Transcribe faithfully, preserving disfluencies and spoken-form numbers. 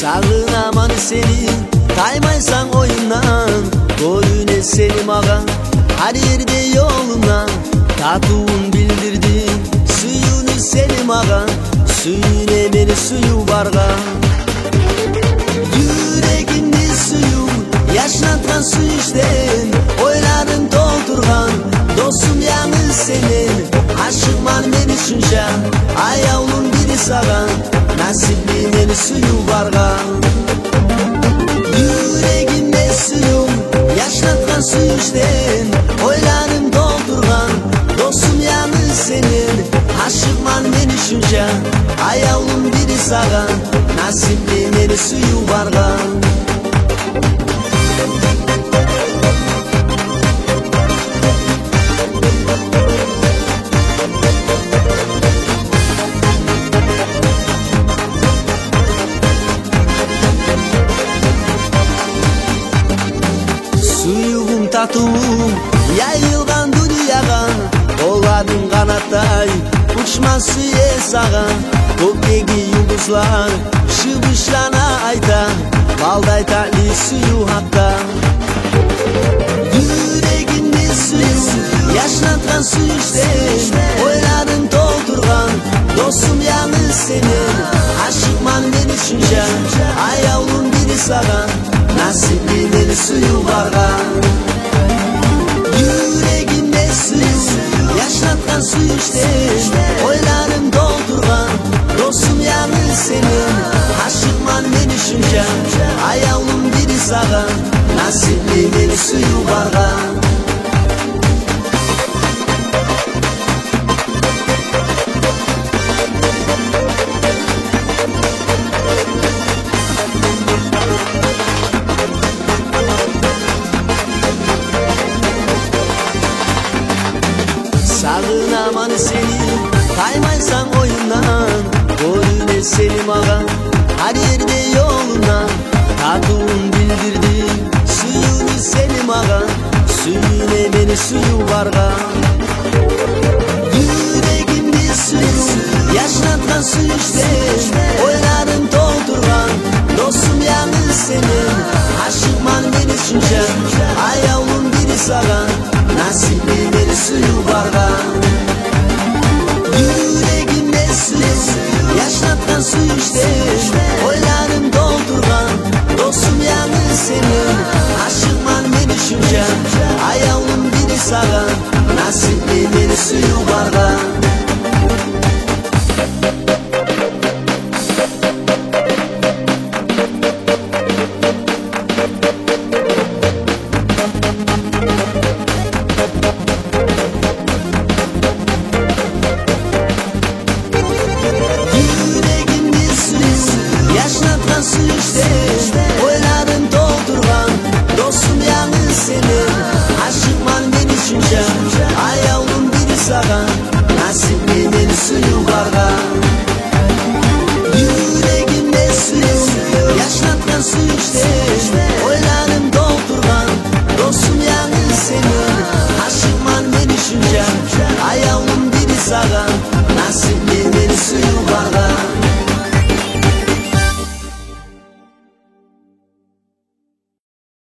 Сагъынаман сени, таймайсан оюмдан. Гёрюне сени магъа гьар ерде ёлумда. Татывун билдирдинг сюювню сени магъа, сююне мени сююв баргъа. Юрегимни сююв яшнатгъан сююнчден, ойларым толтургъан, досум, янгыз сенден. Ашыкъман мен шунча, аявлум, бири сагъа, насипли мени сююв баргъа. Юрегимни сююв яшнатгъан сююнчден, ойларым толтургъан, досум, янгыз сенден. Ашыкъман мен шунча, аявлум, бири сагъа, насипли мени сююв баргъа. Сюювюм, татывум яйылгъан дюньягъа, къолладынг къанатдай, учма сюе сагъа. Кёкдеги юлдузлар шыбышлана, айта балдай татли сююв гьакъда. Юрегимни сююв яшнатгъан сююнчден, ойларым толтургъан, досум, янгыз сенден. Ашыкъман мен шунча, аявлум, бири сагъа, насипли мени сююв баргъа. Юрегимни сююв яшнатгъан сююнчден, ойларым толтургъан, досум, янгыз сенден. Ашыкъман мен шунча, аявлум, бири сагъа, насипли мени сююв баргъа. Сагъынаман сени, таймайсан оюмдан. Гёрюне сени магъа гьар ерде ёлумда. Татывун билдирдинг сюювню сени магъа, сююне мени сююв баргъа. Юрегимни сююв яшнатгъан сююнчден, ойларым толтургъан, досум, янгыз сенден. Ашыкъман мен шунча, аявлум, бири сагъа, насипли мени сююв баргъа. Юрегимни сююв яшнатгъан сююнчден, ойларым толтургъан, досум, янгыз сенден. Ашыкъман мен шунча, аявлум, бири сагъа, насипли мени сююв баргъа. Юрегимни сююв яшнатгъан сююнчден, ойларым толтургъан, досум, янгыз сенден. Ашыкъман мен шунча, аявлум, бири сагъа, насипли мени сююв баргъа. Юрегимни сююв яшнатгъан сююнчден,